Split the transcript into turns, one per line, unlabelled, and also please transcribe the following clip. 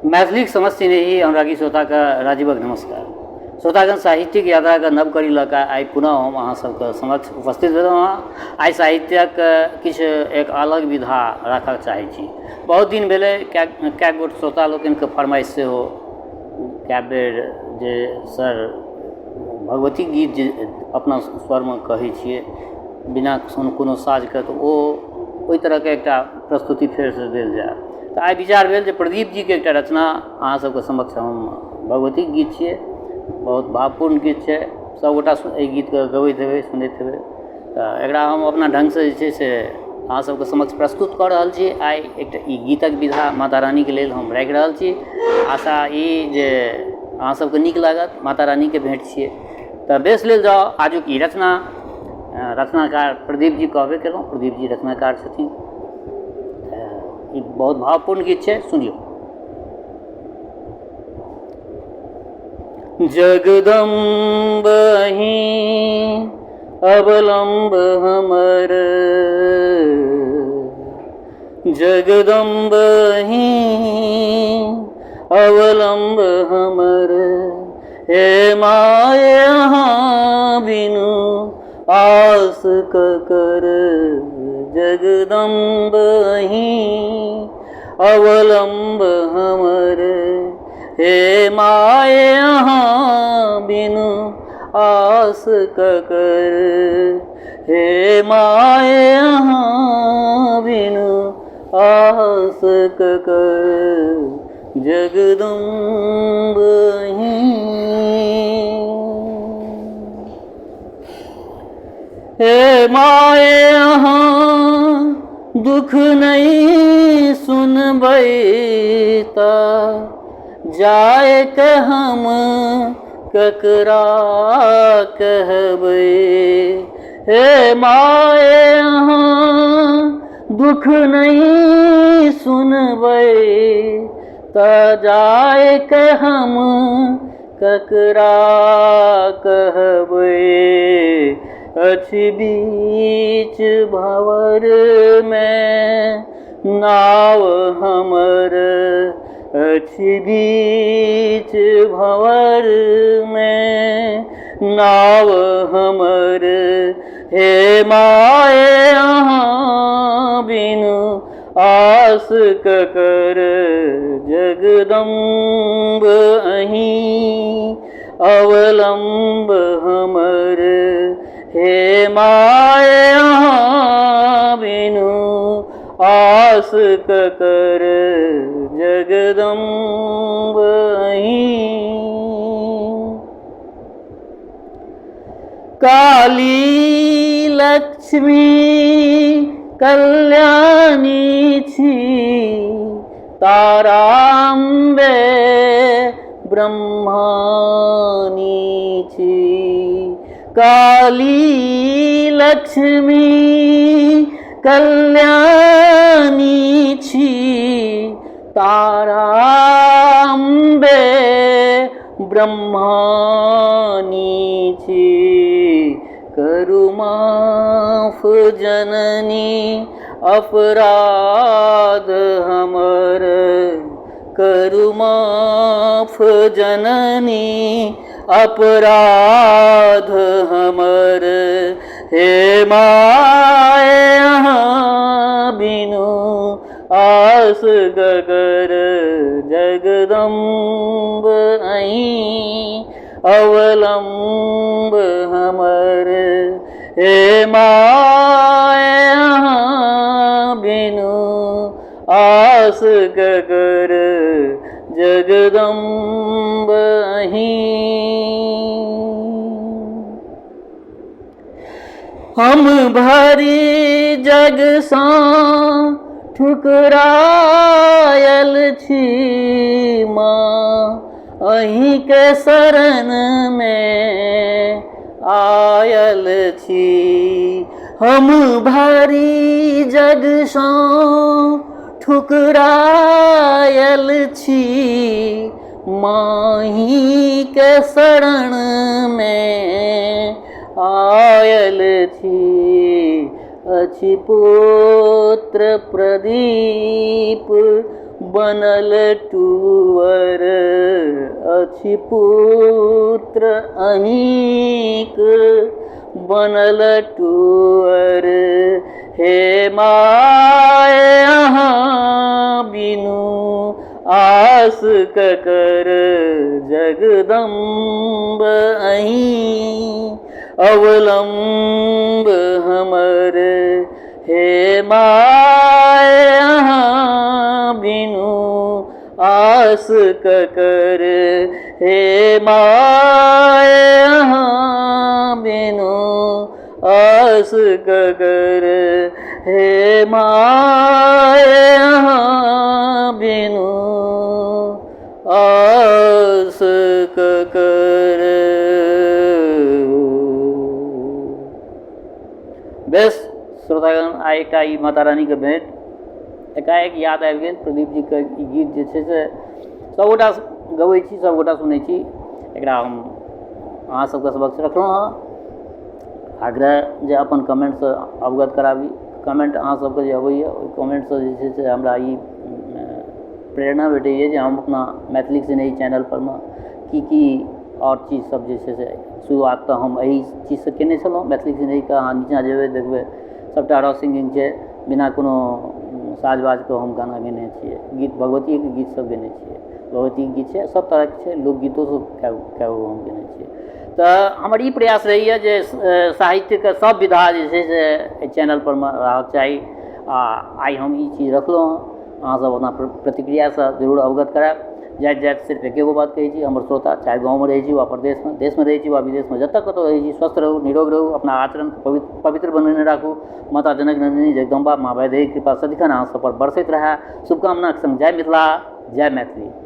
मैथिलीक समस्त स्नेही अनुरागी श्रोताके राजीवक नमस्कार। श्रोतागण, साहित्यिक यात्राके नव कड़ी लऽ कऽ आइ पुनः हम अहाँ सबके समक्ष उपस्थित भेलहुँ हँ। आइ साहित्यक किछु एक अलग विधा राखऽ चाहै छी। बहुत दिन भेलै, कएक गोट श्रोता लोकनिके फरमाइश सेहो कए बेर जे सर भगवतीक गीत जे अपना स्वरमे कहै छियै बिना कोनो साजके, तऽ ओ ओहि तरहके एकटा प्रस्तुति फेरसँ देल जाय। तऽ आइ विचार भेल जे प्रदीप जीके एकटा रचना अहाँ सबके समक्ष हम, भगवतीके गीत छियै, बहुत भावपूर्ण गीत छै, सबगोटा एहि गीतके गबैत हेबै, सुनैत हेबै, तऽ एकरा हम अपना ढङ्गसँ जे छै से अहाँ सबके समक्ष प्रस्तुत कऽ रहल छी। आइ एकटा ई गीतक विधा माता रानीके लेल हम राखि रहल छी। आशा ई जे अहाँ सबके नीक लागत। माता रानीके भेँट छियै। तऽ बेस, लेल जाउ आजुक ई रचना। रचनाकार प्रदीप जी कहबे केलहुँ, प्रदीप जी रचनाकार छथिन। ई बहुत भावपूर्ण गीत छै, सुनियौ। जगदम्ब अहीं अवलम्ब हमर, जगदम्ब अहीं अवलम्ब हमर, हे माय अहाँ बिनु आस ककर। जगदम्ब अहीं अवलम्ब हमर, हे माय अहाँ बिनु आस ककर, हे माय अहाँ बिनु आस ककर। जगदम्ब अहीं। हे माय अहाँ दुख नहि सुनबै तऽ जायके हम ककरा कहबै। हे माय अहाँ दुख नहि सुनबै तऽ जायके हम ककरा कहबै। अछि बीच भँवरमे नाव हमर, अछि बीच भँवरमे नाव हमर, हे माय अहाँ बिनु आस ककर। जगदम्ब अहीं अवलम्ब हमर, हे माय अहाँ बिनु आस ककर। जगदम्ब अहीं। काली लक्ष्मी कल्याणी छी, ताराम्बे ब्रह्माणी छी। काली लक्ष्मी कल्याणी छी, ताराम्बे ब्रह्माणी छी। करू माफ जननी अपराध हमर, करू माफ जननी अपराध हमर, हे माय अहाँ बिनु आस ककर। जगदम्ब अहीं अवलम्ब हमर, हे माय अहाँ बिनु आस ककर। जगदम्ब अहीं। हम भरि जगसँ ठुकरायल छी माँ, अहीँके शरणमे आयल छी। हम भरि जगसँ ठुकरायल छी माँ, अहीँके शरणमे आयल छी। अछि पुत्र प्रदीप बनल टूअर अछि पुत्र अहीँक बनल टूअर हे my अहाँ बिनु आस ककर जगदम्ब अहीं अवलम्ब हमर हे my अहाँ बिनु आस ककर हे my अहाँ बिनु आस ककर हे my अहाँ बिनु आस ककर। बेस श्रोतागण, आइ एकटा ई माता रानीके भेंट एकाएक याद आबि गेल। प्रदीप जीके ई गीत जे छै से सभगोटा गबै छी, सभगोटा सुनै छी। एकरा हम अहाँ सबके समक्ष रखलहुँ हँ। आग्रह जे अपन कमेन्टसँ अवगत कराबी। कमेन्ट अहाँ सबके जे अबैए ओहि कमेन्टसँ जे छै से हमरा ई प्रेरणा भेटैए जे हम अपना मैथिली सिनेही चैनलपर मे की की आओर चीज सब जे छै से शुरुआत तऽ हम एहि चीजसँ केने छलहुँ। मैथिली सिनेहीके अहाँ नीचाँ जेबै देखबै सबटा रॉ सिंगिंग छै, बिना कोनो साज बाजके हम गाना गयने छियै। गीत भगवतियेके गीत सब गयने छियै, भगवतीके गीत छै, सब तरहके छै, लोकगीतो सब कए गो हम गयने छियै। तऽ हमर ई प्रयास रहैए जे साहित्यके सब विधा जे छै से एहि चैनलपर मे रहक चाही आ आइ हम ई चीज रखलहुँ हँ। अहाँ सब अपना प्रतिक्रियासँ जरूर अवगत करायब। जाइत जाइत सिर्फ एके गो बात कहै छी, हमर श्रोता चाहे गाँवमे रहै छी वा परदेशमे, देशमे रहै छी वा विदेशमे, जतऽ कतौ रहै छी, स्वस्थ रहू, निरोग रहू, अपना आचरण पवित्र बनेने राखू। माता जनक नन्दिनी जगदम्बा माँ वैदेही कृपा सदिखन अहाँ सब पर बरसैत रहए। शुभकामनाके सङ्ग जय मिथिला, जय मैथिली।